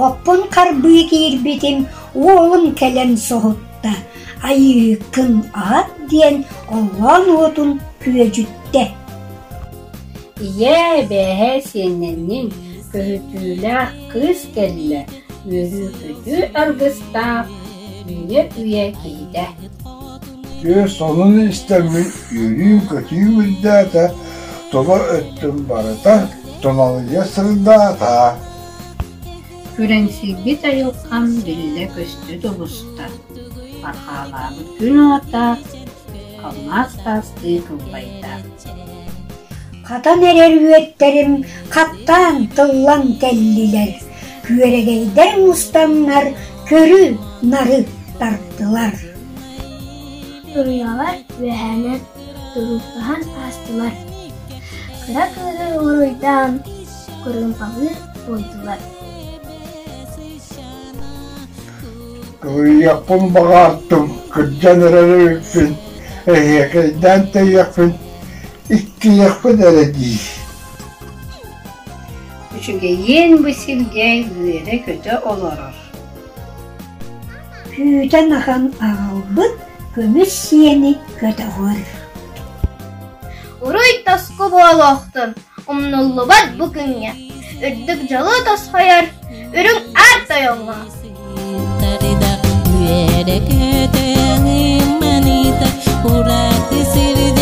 Оппун харбыы киирбитим, уолум кэлэн соһутта, айыыккын аһат диэн оллоон уотун күөдьүттэ. Ийээ, эбээһээ сиэннэннин, көһүтүүлээх кыыс кэллэ, үөрүү-көтүү аргыстаах, үүнэр үйэ киһитэ. Дьэ, сонун истэммин үөрүүм-көтүүм үрдээтэ, тула өттүм барыта туналыйа сырдаата. Күрэҥсийбит айылҕам биллэ-көстө тубуста, арҕаалаабыт күн уота алмаас таастыы кылбайда. Хатан эрэр үөттэрим хаттаан тыллан кэллилэр, күөрэгэйдэр мустаннар көрү-нары тартылар. Туруйалар үөһээнэн туруктаһан аастылар, кыра кыыһы уруйдаан кырыымпалыы туойдулар. Кылыйыахпын баҕаартым, кырдьан эрэр эбиппин, эһиэхэйдээн тэйиэхпин, иккиэхпин эрэ дии. Үчүгэйиэн бу сиргэ үөрэ-көтө олорор. Күүтэн ахан аҕалбыт көмүс сиэни көтөҕөр. Уруй тоску буолуохтун, умнуллубат бу күҥҥэ, үрдүк дьолу тосхойор үрүҥ аар тойоҥҥо. Үөрэ көтөҥүм маныта, ураты сирдэ.